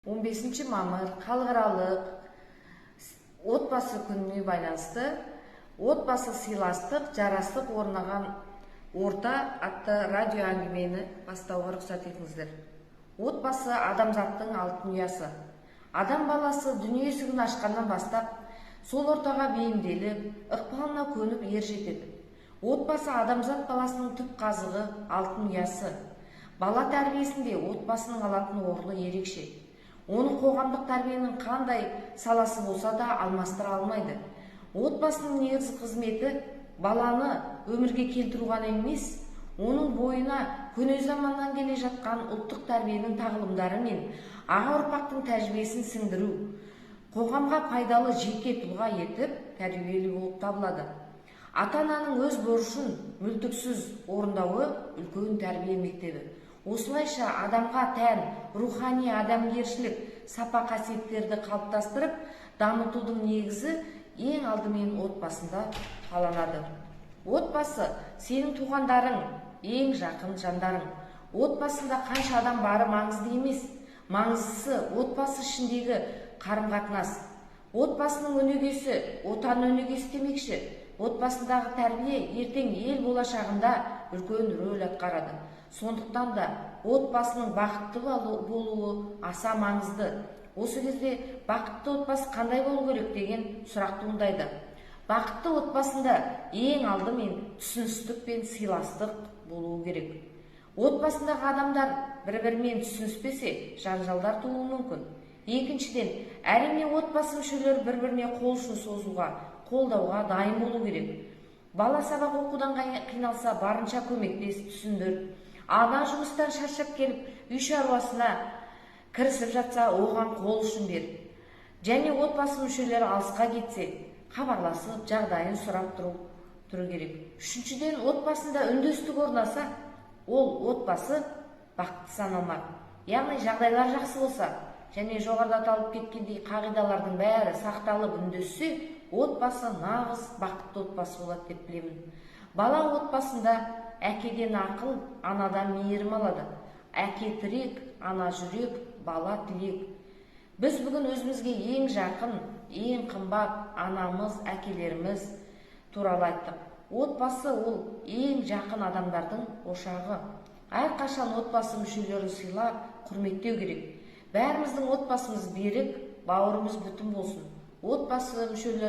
15 мамыр халықаралық отбасы күніне байланысты «Отбасы – сыйластық, жарастық орнаған орта» атты радио әңгімені бастауға рұқсат етіңіздер. Отбасы – адамзаттың алтын ұясы. Адам баласы дүние есігін ашқаннан бастап сол ортаға бейімделіп, ықпалына көніп ер жетеді. Отбасы – адамзат баласының түп қазығы, алтын ұясы. Бала тәрбиесінде отбасының алатын орны ерекше. Оны қоғамдық тәрбиенің қандай саласы болса да алмастыра алмайды. Отбасының негізгі қызметі баланы өмірге келтіру ғана емес, оның бойына көне заманнан келе жатқан ұлттық тәрбиенің тағылымдары мен аға ұрпақтың тәжірибесін сіңдіру, қоғамға пайдалы жеке тұлға етіп тәрбиелеу болып табылады. Ата ананың өз борышын мүлтіксіз орындауы – үлкен тәрбие мектебі. Осылайша, адамға тән рухани, адамгершілік сапа қасиеттерді қалыптастырып, дамытудың негізі ең алдымен отбасында қаланады. Отбасы – сенің туғандарың, ең жақын жандарың. Отбасында қанша адам бары маңызды емес, маңыздысы – отбасы ішіндегі қарым қатынас. Отбасының өнегесі – отан өнегесі демекші, отбасындағы тәрбие ертең ел болашағында үлкен рөл атқарады. Сондықтан да отбасының бақытты болуы аса маңызды. Осы кезде бақытты отбасы қандай болу керек деген сұрақ туындайды. Бақытты отбасында ең алдымен түсіністік пен сыйластық болуы керек. Отбасындағы адамдар бір бірімен түсініспесе, жанжалдар тууы мүмкін. Екіншіден, әрине, отбасы мүшелері бір біріне қол ұшын созуға, қолдауға дайын болу керек. Бала сабақ оқудан қиналса, барынша көмектес, түсіндір. Ана жұмыстан шаршап келіп, үй шаруасына кірісіп жатса, оған қол ұшын бер. Және отбасы мүшелері алысқа кетсе, хабарласып, жағдайын сұрап тұру керек. Үшіншіден, отбасында үндестік орнаса, ол отбасы бақытты саналмақ. Яғни жағдайлар жақсы болса және жоғарыда аталып кеткендей қағидалардың бәрі сақталып, үндессе, отбасы нағыз бақытты отбасы болады деп білемін. Бала отбасында әкеден ақыл, анадан мейірім алады. Әке – тірек, ана – жүрек, бала – тілек. Біз бүгін өзімізге ең жақын, ең қымбат анамыз, әкелеріміз туралы айттық. Отбасы – ол ең жақын адамдардың ошағы. Әрқашан отбасы мүшелерін сыйлап, құрметтеу керек. Бәріміздің отбасымыз берік, бауырымыз бүтін болсын. Отбасы мүшелері